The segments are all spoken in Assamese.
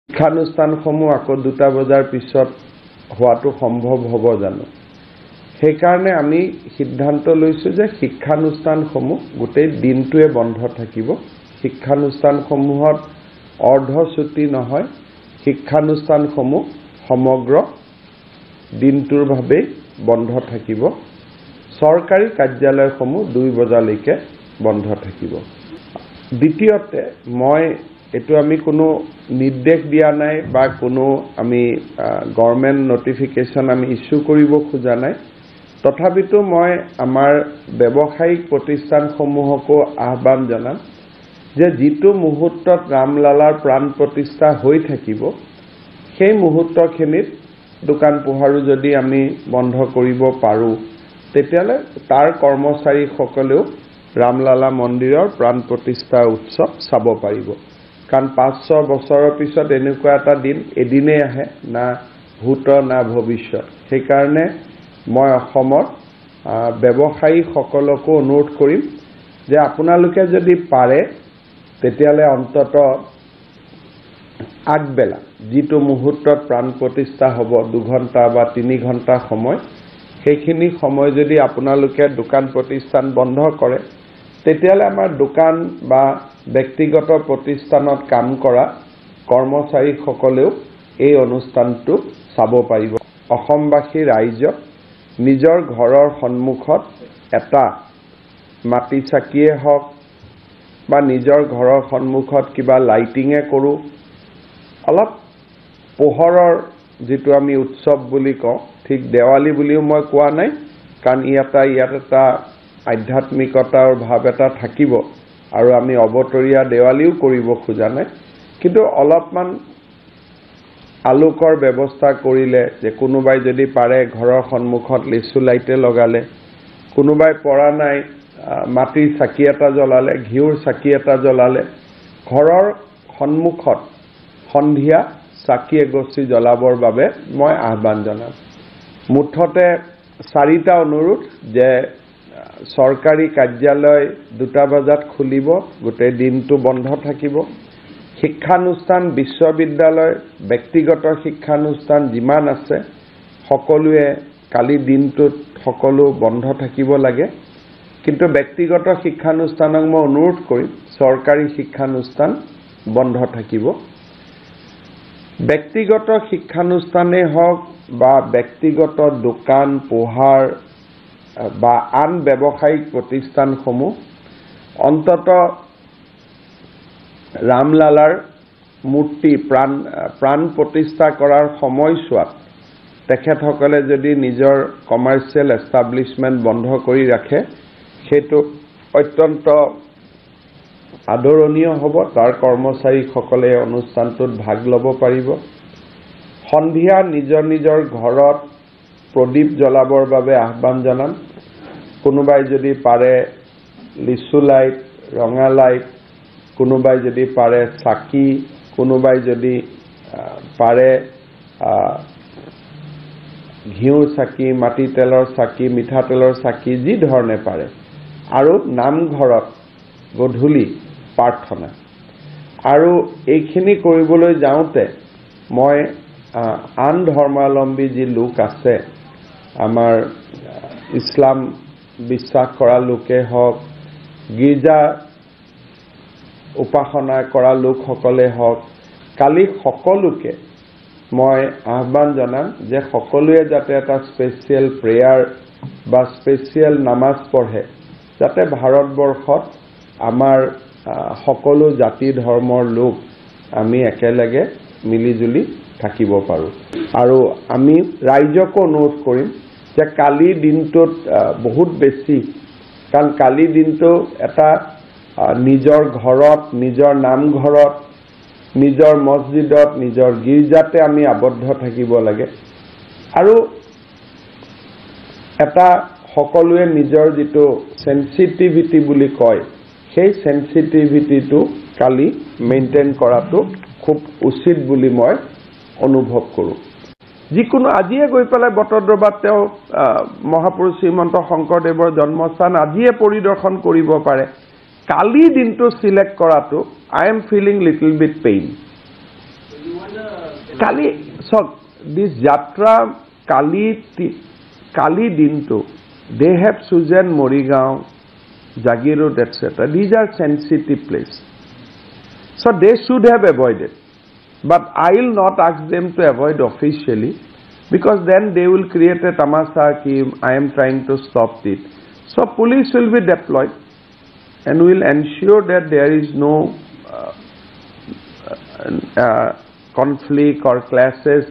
শিক্ষানুষ্ঠানসমূহ আকৌ 2টা বজাৰ পিছত হোৱাটো সম্ভৱ হ'ব জানো? সেইকাৰণে আমি সিদ্ধান্ত লৈছোঁ যে শিক্ষানুষ্ঠানসমূহ গোটেই দিনটোৱে বন্ধ থাকিব। শিক্ষানুষ্ঠানসমূহত অৰ্ধ ছুটী নহয়, শিক্ষানুষ্ঠানসমূহ সমগ্ৰ দিনটোৰ বাবেই বন্ধ থাকিব। চৰকাৰী কাৰ্যালয়সমূহ 2 বজালৈকে বন্ধ থাকিব। দ্বিতীয়তে, মই এইটো আমি কোনো নিৰ্দেশ দিয়া নাই বা কোনো আমি গভৰ্ণমেণ্ট নটিফিকেশ্যন আমি ইছ্যু কৰিব খোজা নাই, তথাপিতো মই আমাৰ ব্যৱসায়িক প্ৰতিষ্ঠানসমূহকো আহ্বান জনাম যে যিটো মুহূৰ্তত ৰামলালাৰ প্ৰাণ প্ৰতিষ্ঠা হৈ থাকিব, সেই মুহূৰ্তখিনিত দোকান পোহাৰো যদি আমি বন্ধ কৰিব পাৰোঁ, তেতিয়াহ'লে তাৰ কৰ্মচাৰীসকলেও ৰামলালা মন্দিৰৰ প্ৰাণ প্ৰতিষ্ঠা উৎসৱ চাব পাৰিব। কাৰণ 500 বছৰৰ পিছত এনেকুৱা এটা দিন এদিনেই আহে, না ভূত না ভৱিষ্যত। সেইকাৰণে মই অসমৰ ব্যৱসায়ীসকলকো অনুৰোধ কৰিম যে আপোনালোকে যদি পাৰে, তেতিয়াহ'লে অন্তত আগবেলা যিটো মুহূৰ্তত প্ৰাণ প্ৰতিষ্ঠা হ'ব, 2 ঘণ্টা বা 3 ঘণ্টা সময়, সেইখিনি সময় যদি আপোনালোকে দোকান প্ৰতিষ্ঠান বন্ধ কৰে, তেতিয়াহ'লে আমাৰ দোকান বা ব্যক্তিগত প্ৰতিষ্ঠানত কাম কৰা কৰ্মচাৰীসকলেও এই অনুষ্ঠানটো চাব পাৰিব। অসমবাসী ৰাইজক নিজৰ ঘৰৰ সন্মুখত এটা মাটি চাকিয়ে হওক বা নিজৰ ঘৰৰ সন্মুখত কিবা লাইটিঙে কৰোঁ, অলপ পোহৰৰ যিটো আমি উৎসৱ বুলি কওঁ, ঠিক দেৱালী বুলিও মই কোৱা নাই, কাৰণ ইয়াত এটা আধ্যাত্মিকতাৰ ভাৱ এটা থাকিব আৰু আমি অবতৰীয়া দেৱালীও কৰিব খোজা নাই। কিন্তু অলপমান আলোকৰ ব্যৱস্থা কৰিলে যে কোনোবাই যদি পাৰে ঘৰৰ সন্মুখত লিচু লাইটে লগালে, কোনোবাই পৰা নাই মাটিৰ চাকি এটা জ্বলালে, ঘিউৰ চাকি এটা জ্বলালে, ঘৰৰ সন্মুখত সন্ধিয়া চাকি এগছি জ্বলাবৰ বাবে মই আহ্বান জনাম। মুঠতে চাৰিটা অনুৰোধ যে চৰকাৰী কাৰ্যালয় 2টা বজাত খুলিব, গোটেই দিনটো বন্ধ থাকিব। শিক্ষানুষ্ঠান, বিশ্ববিদ্যালয়, ব্যক্তিগত শিক্ষানুষ্ঠান যিমান আছে, সকলোৱে কালি দিনটোত সকলো বন্ধ থাকিব লাগে। কিন্তু ব্যক্তিগত শিক্ষানুষ্ঠানক মই অনুৰোধ কৰিম, চৰকাৰী শিক্ষানুষ্ঠান বন্ধ থাকিব। ব্যক্তিগত শিক্ষানুষ্ঠানেই হওক বা ব্যক্তিগত দোকান পোহাৰ বা আন ব্যৱসায়িক প্ৰতিষ্ঠানসমূহ অন্তত ৰামলালাৰ মূৰ্তি প্ৰাণ প্ৰতিষ্ঠা কৰাৰ সময়ছোৱাত তেখেতসকলে যদি নিজৰ কমাৰ্চিয়েল এষ্টাব্লিছমেণ্ট বন্ধ কৰি ৰাখে, সেইটো অত্যন্ত আদৰণীয় হ'ব। তাৰ কৰ্মচাৰীসকলে অনুষ্ঠানটোত ভাগ ল'ব পাৰিব। সন্ধিয়া নিজৰ নিজৰ ঘৰত প্ৰদীপ জ্বলাবৰ বাবে আহ্বান জনাম। কোনোবাই যদি পাৰে লিচু লাইট, ৰঙা লাইট, কোনোবাই যদি পাৰে চাকি, কোনোবাই যদি পাৰে ঘিউৰ চাকি, মাটি তেলৰ চাকি, মিঠাতেলৰ চাকি, যি ধৰণে পাৰে। আৰু নামঘৰত গধূলি প্ৰাৰ্থনা। আৰু এইখিনি কৰিবলৈ যাওঁতে মই আন ধৰ্মাৱলম্বী যি লোক আছে, আমাৰ ইছলাম বিশ্বাস কৰা লোকে হওক, গীৰ্জা উপাসনা কৰা লোকসকলে হওক, কালি সকলোকে মই আহ্বান জনাম যে সকলোৱে যাতে এটা স্পেচিয়েল প্ৰেয়াৰ বা স্পেচিয়েল নামাজ পঢ়ে, যাতে ভাৰতবৰ্ষত আমাৰ সকলো জাতি ধৰ্মৰ লোক আমি একেলগে মিলিজুলি থাকিব পাৰোঁ। আৰু আমি ৰাইজকো অনুৰোধ কৰিম যে কালিৰ দিনটোত বহুত বেছি, কাৰণ কালিৰ দিনটো এটা নিজৰ ঘৰত, নিজৰ নামঘৰত, নিজৰ মছজিদত, নিজৰ গীৰ্জাতে আমি আবদ্ধ থাকিব লাগে আৰু এটা সকলোৱে নিজৰ যিটো চেঞ্চিটিভিটি বুলি কয়, সেই চেঞ্চিটিভিটিটো কালি মেইনটেইন কৰাটো খুব উচিত বুলি মই অনুভৱ কৰোঁ। যিকোনো আজিয়ে গৈ পেলাই বটদ্ৰৱাত তেওঁ মহাপুৰুষ শ্ৰীমন্ত শংকৰদেৱৰ জন্মস্থান আজিয়ে পৰিদৰ্শন কৰিব পাৰে। কালি দিনটো চিলেক্ট কৰাটো I am feeling little bit pain. কালি চাওক, দিছ যাত্ৰা কালি দিনটো they have chosen Morigaon, Jagiroad etcetera. These are sensitive place, so they should have avoided. But I will not ask them to avoid officially, because then they will create a tamasha ki I am trying to stop it. So police will be deployed and will ensure that there is no conflict or clashes,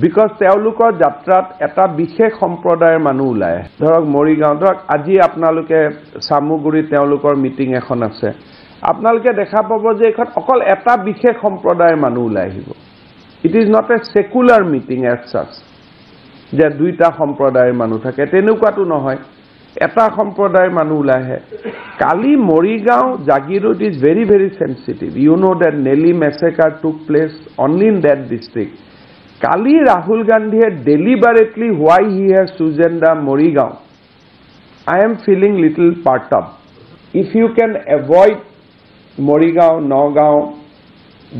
because তেওঁলোকৰ যাত্ৰাত এটা বিশেষ সম্প্ৰদায়ৰ মানুহ ওলাই আহে। ধৰক মৰিগাঁও, ধৰক আজি আপোনালোকে চামুগুৰিত তেওঁলোকৰ মিটিং এখন আছে, আপোনালোকে দেখা পাব যে এইখন অকল এটা বিশেষ সম্প্ৰদায়ৰ মানুহ ওলাই আহিব। It is not a secular meeting as such, যে দুইটা সম্প্ৰদায়ৰ মানুহ থাকে, তেনেকুৱাটো নহয়, এটা সম্প্ৰদায়ৰ মানুহ ওলাই আহে। কালি Morigaon, Jagiroad is very very sensitive. You know that Nellie massacre took place only in that district. কালি ৰাহুল গান্ধীয়ে deliberately why he has chosen the Morigaon, I am feeling little perturbed. If you can avoid Morigaon, Nagaon,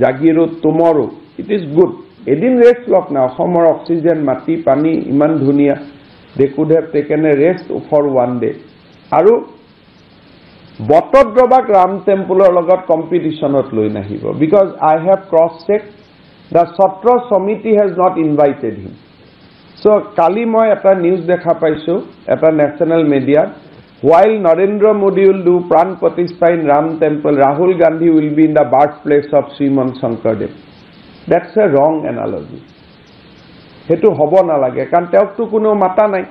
Jagiroad tomorrow, it is good. এদিন ৰেষ্ট লওক না, অসমৰ অক্সিজেন, মাটি, পানী ইমান ধুনীয়া, they could have taken a rest for one day. আৰু বটদ্ৰৱাক ৰাম টেম্পলৰ লগত কম্পিটিশ্যনত লৈ নাহিব, because I have cross check, the Satra Samiti has not invited him. So কালি মই এটা নিউজ দেখা পাইছোঁ এটা নেশ্যনেল মিডিয়াত, while Narendra Modi will do Pran Pratishtha in Ram Temple, Rahul Gandhi will be in the birthplace of Sriman Sankardev. That's a wrong analogy. সেইটো হ'ব নালাগে, কাৰণ তেওঁকতো কোনেও মাতা নাই,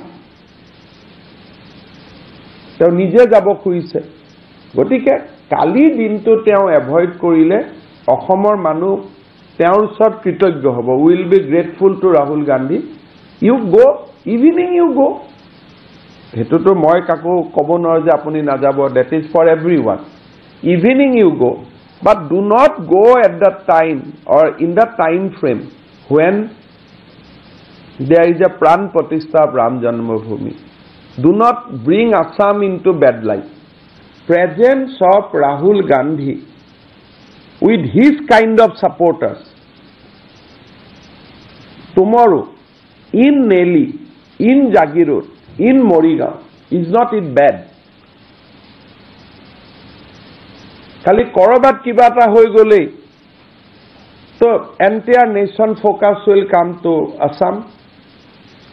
তেওঁ নিজে যাব খুজিছে। গতিকে কালি দিনটো তেওঁ এভইড কৰিলে অসমৰ মানুহ তেওঁৰ ওচৰত কৃতজ্ঞ হ'ব। Will be grateful to Rahul Gandhi. You go, evening you go. সেইটোতো মই কাকো ক'ব নোৱাৰোঁ যে আপুনি নাযাব, that is for every one. Evening you go, but do not go at the time or in the time frame when there is a Pran Pratishtha of Ram Janmabhoomi. Do not bring Assam into bad light. Presence of Rahul Gandhi with his kind of supporters tomorrow in Nellie, in Jagiroad, in Morigaon, is not it bad? খালি কৰবাত কিবা এটা হৈ গ'লেই তো entire nation focus will come to Assam,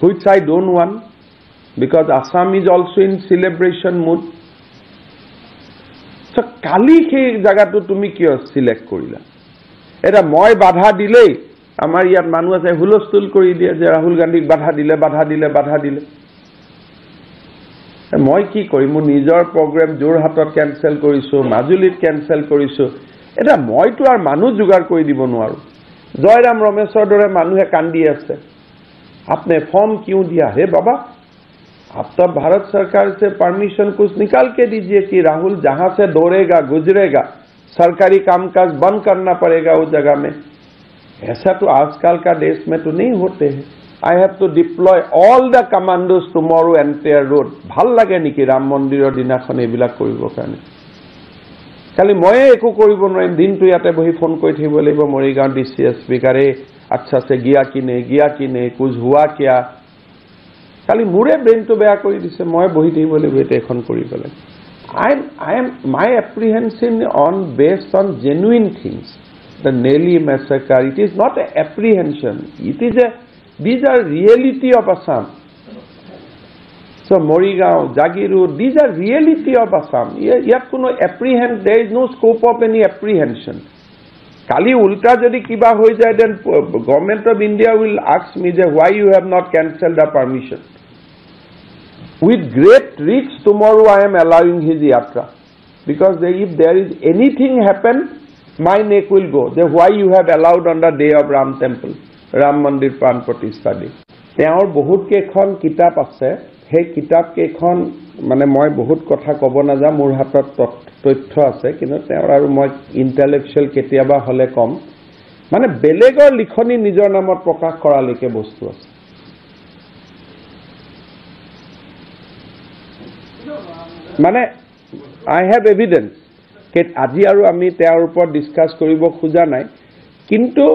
which I don't want, because Assam is also in celebration mood. So কালি সেই জায়গাটো তুমি কিয় চিলেক্ট কৰিলা? এটা মই বাধা দিলেই আমাৰ ইয়াত মানুহ আছে হুলস্থুল কৰি দিয়ে যে ৰাহুল গান্ধীক বাধা দিলে, বাধা দিলে, বাধা দিলে। মই কি কৰিম? মোৰ নিজৰ প্ৰগ্ৰেম যোৰহাটত কেঞ্চেল কৰিছোঁ, মাজুলীত কেঞ্চেল কৰিছোঁ। এতিয়া মইতো আৰু মানুহ যোগাৰ কৰি দিব নোৱাৰোঁ। জয়ৰাম ৰমেশৰ দৰে মানুহে কান্দি আছে, আপনি ফৰ্ম কিয় দিয়া? হে বাবা, आप तो भारत सरकार से परमिशन कुछ निकाल के दीजिए कि राहुल जहां से दौड़ेगा गुजरेगा सरकारी कामकाज बंद करना पड़ेगा उस जगह में। ऐसा तो आजकल का देश में तो नहीं होते हैं। I have to deploy all the commandos tomorrow entire road. ভাল লাগে নেকি ৰাম মন্দিৰৰ দিনাখন এইবিলাক কৰিবৰ কাৰণে? খালি ময়ে একো কৰিব নোৱাৰিম, দিনটো ইয়াতে বহি ফোন কৰি থাকিব লাগিব মৰিগাঁও ডি চি এছ পিক, আৰে আচ্ছা সে গিয়া কি নেই, গিয়া কি নেই, কুছ হুৱা কিয়া। খালি মোৰে ব্ৰেইনটো বেয়া কৰি দিছে, মই বহি থাকিব লাগিব এতিয়া এখন কৰি পেলাই। I am my apprehension on based on genuine things. The Nellie massacre, it is not a apprehension, it is a, these are reality of Assam. So Morigaon, Jagiroad, these are reality of Assam. ইয়াত কোনো apprehend, there is no scope of any apprehension. কালি উল্টা যদি কিবা হৈ যায়, then government of India will ask me যে why you have not cancel the permission. With great risk tomorrow I am allowing his yatra, because if there is anything happen, my neck will go. যে why you have allowed on the day of Ram temple, Ram Mandir Pran Pratishtha day. তেওঁৰ বহুত কেইখন কিতাপ আছে, সেই কিতাপ কেইখন মানে মই বহুত কথা ক'ব নাযাওঁ, মোৰ হাতত তথ্য আছে, কিন্তু তেওঁৰ আৰু মই ইণ্টেলেকচুৱেল কেতিয়াবা হ'লে ক'ম, মানে বেলেগৰ লিখনি নিজৰ নামত প্ৰকাশ কৰালৈকে বস্তু আছে। মানে আই have evidence. আজি আৰু আমি তেওঁৰ ওপৰত ডিছকাছ কৰিব খোজা নাই, কিন্তু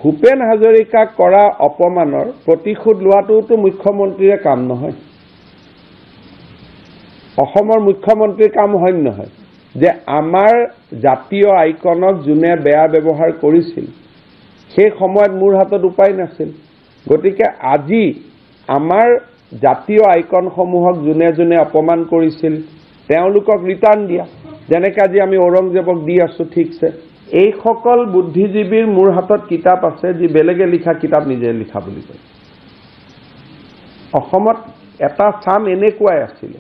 ভূপেন হাজৰিকাক কৰা অপমানৰ প্ৰতিশোধ লোৱাটোতো মুখ্যমন্ত্ৰীৰে কাম নহয়, অসমৰ মুখ্যমন্ত্ৰীৰ কাম হয় নহয় যে আমাৰ জাতীয় আইকনক যোনে বেয়া ব্যৱহাৰ কৰিছিল সেই সময়ত মোৰ হাতত উপায় নাছিল। গতিকে আজি আমাৰ জাতীয় আইকনসমূহক যোনে যোনে অপমান কৰিছিল তেওঁলোকক ৰিটাৰ্ণ দিয়া, যেনেকৈ আজি আমি ঔৰংজেবক দি আছোঁ ঠিকছে। এইসকল বুদ্ধিজীৱীৰ মোৰ হাতত কিতাপ আছে যি বেলেগে লিখা কিতাপ নিজে লিখা বুলি কয়। অসমত এটা চাম এনেকুৱাই আছিলে,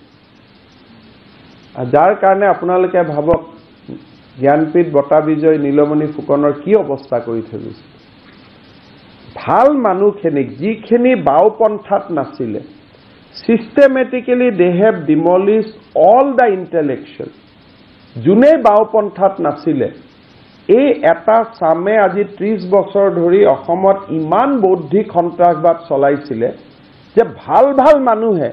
যাৰ কাৰণে আপোনালোকে ভাবক জ্ঞানপীঠ বঁটা বিজয়ী নীলমণি ফুকনৰ কি অৱস্থা কৰি থৈ গৈছে। ভাল মানুহখিনিক যিখিনি বাওঁপন্থাত নাছিলে, systematically they have demolish all the intellectual. যোনে বাওঁপন্থাত নাছিলে, এই এটা চামে আজি 30 বছৰ ধৰি অসমত ইমান বৌদ্ধিক সন্ত্ৰাসবাদ চলাইছিলে যে ভাল ভাল মানুহে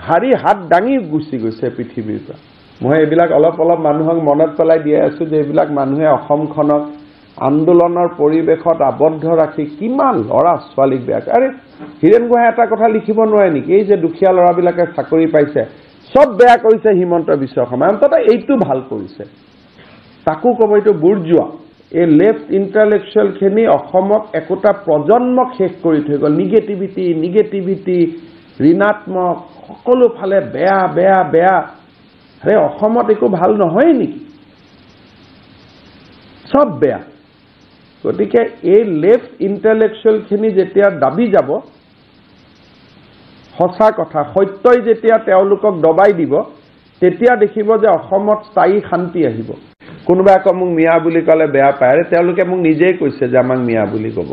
হাৰি হাত দাঙি গুচি গৈছে পৃথিৱীৰ পৰা। মই এইবিলাক অলপ অলপ মানুহক মনত পেলাই দিয়াই আছোঁ যে এইবিলাক মানুহে অসমখনক আন্দোলনৰ পৰিৱেশত আবদ্ধ ৰাখি কিমান ল'ৰা ছোৱালীক বেয়া। আৰে হীৰেণ গোহাঁই এটা কথা লিখিব নোৱাৰে নেকি? এই যে দুখীয়া ল'ৰাবিলাকে চাকৰি পাইছে, চব বেয়া কৰিছে হিমন্ত বিশ্ব শৰ্মাই, অন্ততঃ এইটো ভাল কৰিছে। তাকো ক'ব এইটো বুৰ্জোৱা। এই লেফ্ট ইণ্টেলেকচুৱেলখিনি অসমক একোটা প্ৰজন্মক শেষ কৰি থৈ গ'ল। নিগেটিভিটি নিগেটিভিটি, ঋণাত্মক, সকলো ফালে বেয়া বেয়া বেয়া। আৰে অসমত একো ভাল নহয় নেকি? চব বেয়া। গতিকে এই লেফ্ট ইণ্টেলেকচুৱেলখিনি যেতিয়া দাবি যাব, সঁচা কথা সত্যই যেতিয়া তেওঁলোকক দবাই দিব, তেতিয়া দেখিব যে অসমত স্থায়ী শান্তি আহিব। কোনোবাই আকৌ মোক মিয়া বুলি ক'লে বেয়া পায়। আৰে তেওঁলোকে মোক নিজেই কৈছে যে আমাক মিয়া বুলি ক'ব।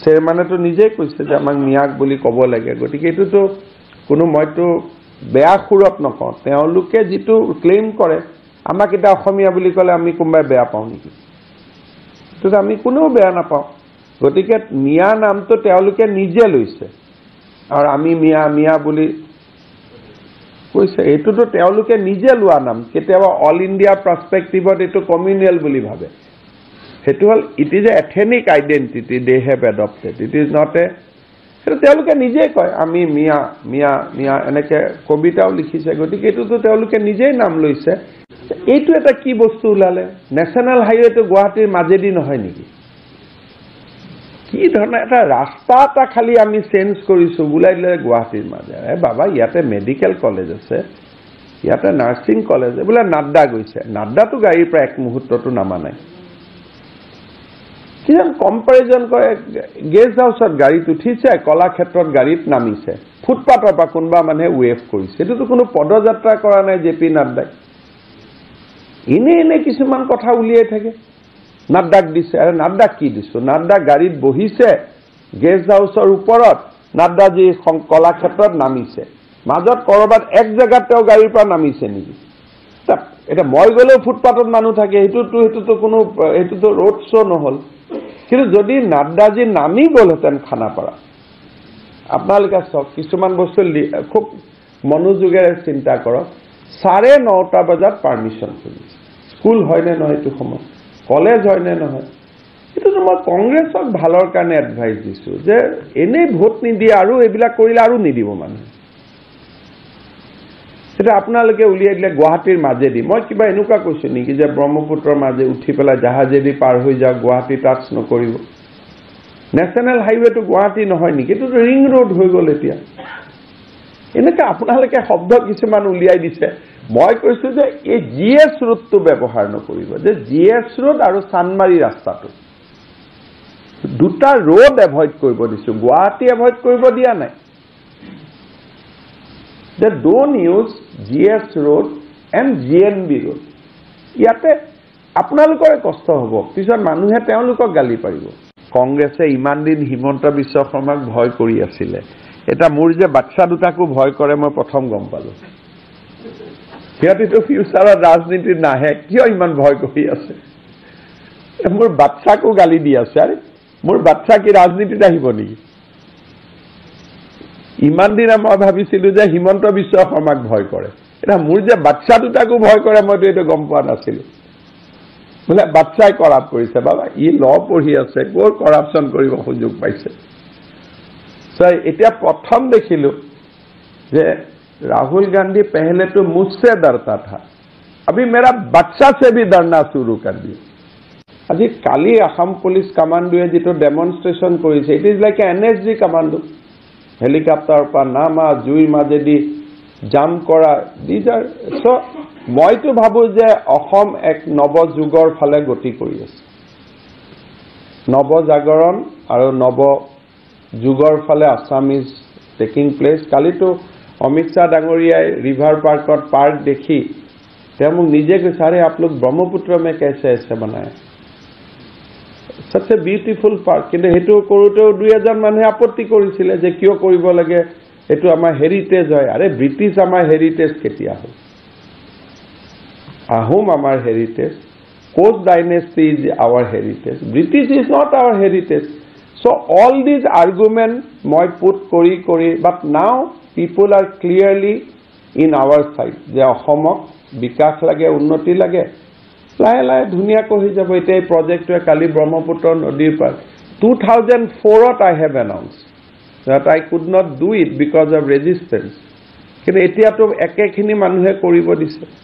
চেয়াৰমেনেতো নিজেই কৈছে যে আমাক মিয়াক বুলি ক'ব লাগে। গতিকে এইটোতো কোনো মইতো বেয়া সুৰত নকওঁ, তেওঁলোকে যিটো ক্লেইম কৰে আমাক এতিয়া অসমীয়া বুলি ক'লে আমি কোনোবাই বেয়া পাওঁ নেকি? এইটোতো আমি কোনেও বেয়া নাপাওঁ। গতিকে মিয়া নামটো তেওঁলোকে নিজে লৈছে আৰু আমি মিয়া মিয়া বুলি কৈছে, এইটোতো তেওঁলোকে নিজে লোৱা নাম। কেতিয়াবা অল ইণ্ডিয়া পাৰ্চপেক্টিভত এইটো কমিউনেল বুলি ভাবে। সেইটো হ'ল it is a ethnic identity they have adopted, it is not a. সেইটো তেওঁলোকে নিজেই কয় আমি মিয়া মিয়া মিয়া, এনেকৈ কবিতাও লিখিছে। গতিকে এইটোতো তেওঁলোকে নিজেই নাম লৈছে। এইটো এটা কি বস্তু ওলালে? নেশ্যনেল হাইৱেটো গুৱাহাটীৰ মাজেদি নহয় নেকি? কি ধৰণৰ এটা ৰাস্তা এটা খালি আমি চেঞ্জ কৰিছোঁ, বোলাই দিলে গুৱাহাটীৰ মাজেৰে। বাবা, ইয়াতে মেডিকেল কলেজ আছে, ইয়াতে নাৰ্ছিং কলেজ, বোলে নাড্ডা গৈছে। নাড্ডাটো গাড়ীৰ পৰা এক মুহূৰ্ততো নামা নাই। কিমান কম্পেৰিজন কৰে। গেষ্ট হাউচত গাড়ীত উঠিছে, কলাক্ষেত্ৰত গাড়ীত নামিছে, ফুটপাথৰ পৰা কোনোবা মানুহে ৱেভ কৰিছে। এইটোতো কোনো পদযাত্ৰা কৰা নাই জে পি নাড্ডাই। এনেই এনেই কিছুমান কথা উলিয়াই থাকে। নাড্ডাক দিছে, আৰে নাড্ডাক কি দিছোঁ? নাড্ডা গাড়ীত বহিছে গেষ্ট হাউচৰ ওপৰত, নাড্ডাজী কলাক্ষেত্ৰত নামিছে, মাজত ক'ৰবাত এক জেগাত তেওঁ গাড়ীৰ পৰা নামিছে নেকি? এতিয়া মই গ'লেও ফুটপাথত মানুহ থাকে, সেইটোতো কোনো সেইটোতো ৰোড শ্ব' নহ'ল। কিন্তু যদি নাড্ডাজী নামি গ'লহেঁতেন খানাপাৰা, আপোনালোকে চাওক কিছুমান বস্তু খুব মনোযোগেৰে চিন্তা কৰক। 9:30 বজাত পাৰ্মিশ্যন খুজিছে। স্কুল হয়নে নহয় এইটো সময়ত, কলেজ হয়নে নহয়? এইটোতো মই কংগ্ৰেছক ভালৰ কাৰণে এডভাইচ দিছোঁ যে এনেই ভোট নিদিয়ে আৰু এইবিলাক কৰিলে আৰু নিদিব মানুহে। এতিয়া আপোনালোকে উলিয়াই দিলে গুৱাহাটীৰ মাজেদি। মই কিবা এনেকুৱা কৈছোঁ নেকি যে ব্ৰহ্মপুত্ৰৰ মাজে উঠি পেলাই জাহাজেদি পাৰ হৈ যাওক, গুৱাহাটী টাচ নকৰিব? নেশ্যনেল হাইৱেটো গুৱাহাটী নহয় নেকি? এইটোতো ৰিং ৰোড হৈ গ'ল এতিয়া। এনেকৈ আপোনালোকে শব্দ কিছুমান উলিয়াই দিছে। মই কৈছোঁ যে এই জি এছ ৰোডটো ব্যৱহাৰ নকৰিব, যে জি এছ ৰোড আৰু চানমাৰী ৰাস্তাটো দুটা ৰোড এভইড কৰিব দিছোঁ, গুৱাহাটী এভইড কৰিব দিয়া নাই। যে don't use G S road and G N B road. ইয়াতে আপোনালোকৰে কষ্ট হ'ব, পিছত মানুহে তেওঁলোকক গালি পাৰিব। কংগ্ৰেছে ইমান দিন হিমন্ত বিশ্ব শৰ্মাক ভয় কৰি আছিলে, এটা মোৰ যে বাচ্ছা দুটাকো ভয় কৰে মই প্ৰথম গম পালোঁ। সিহঁতিতো ফিউচাৰত ৰাজনীতিত নাহে, কিয় ইমান ভয় কৰি আছে? মোৰ বাচ্ছাকো গালি দি আছে। আৰে মোৰ বাচ্ছা কি ৰাজনীতিত আহিব নেকি? ইমান দিনে মই ভাবিছিলোঁ যে হিমন্ত বিশ্ব শৰ্মাক ভয় কৰে, এতিয়া মোৰ যে বাচ্ছা দুটাকো ভয় কৰে মইতো এইটো গম পোৱা নাছিলোঁ। বোলে বাচ্চাই কৰাপ্ট কৰিছে। বাবা, ই ল পঢ়ি আছে, ক'ৰ কৰাপশ্যন কৰিব সুযোগ পাইছে? চ' এতিয়া প্ৰথম দেখিলোঁ যে राहुल गांधी पहले तो मुझसे डरता था, अभी मेरा बच्चा से भी डरना शुरू कर दिया। আজি কালি আসাম পুলিচ কামাণ্ডোৱে যিটো ডেমনষ্ট্ৰেশ্যন কৰিছে, it is like a NSG commando. হেলিকপ্টাৰৰ পৰা নামা, জুইৰ মাজেদি জাম্প কৰা, these are চ'। মইতো ভাবোঁ যে অসম এক নৱযুগৰ ফালে গতি কৰি আছে। নৱজাগৰণ আৰু নৱ যুগৰ ফালে Assam is taking place. কালিতো অমিত শ্বাহ ডাঙৰীয়াই ৰিভাৰ পাৰ্কত পাৰ্ক দেখি তেওঁ মোক নিজে কৈছে, "अरे, आप लोग ब्रह्मपुत्र में कैसे ऐसे बनाए, such a beautiful park?" কিন্তু সেইটো কৰোঁতেও দুই এজন মানুহে আপত্তি কৰিছিলে যে কিয় কৰিব লাগে, এইটো আমাৰ হেৰিটেজ হয়। আৰে, ব্ৰিটিছ আমাৰ হেৰিটেজ কেতিয়া হ'ল? আহোম আমাৰ heritage, Koch dynasty is our heritage, British is not our heritage. So all these argument মই পুট কৰি কৰি, but now people are clearly in our side যে অসমক বিকাশ লাগে, উন্নতি লাগে। লাহে লাহে ধুনীয়াকৈ হৈ যাব। এতিয়া এই প্ৰজেক্টটোৱে কালি ব্ৰহ্মপুত্ৰ নদীৰ পাৰ 2004ত I have announce that I could not do it because of resistance. কিন্তু এতিয়াতো একেখিনি মানুহে কৰিব দিছে।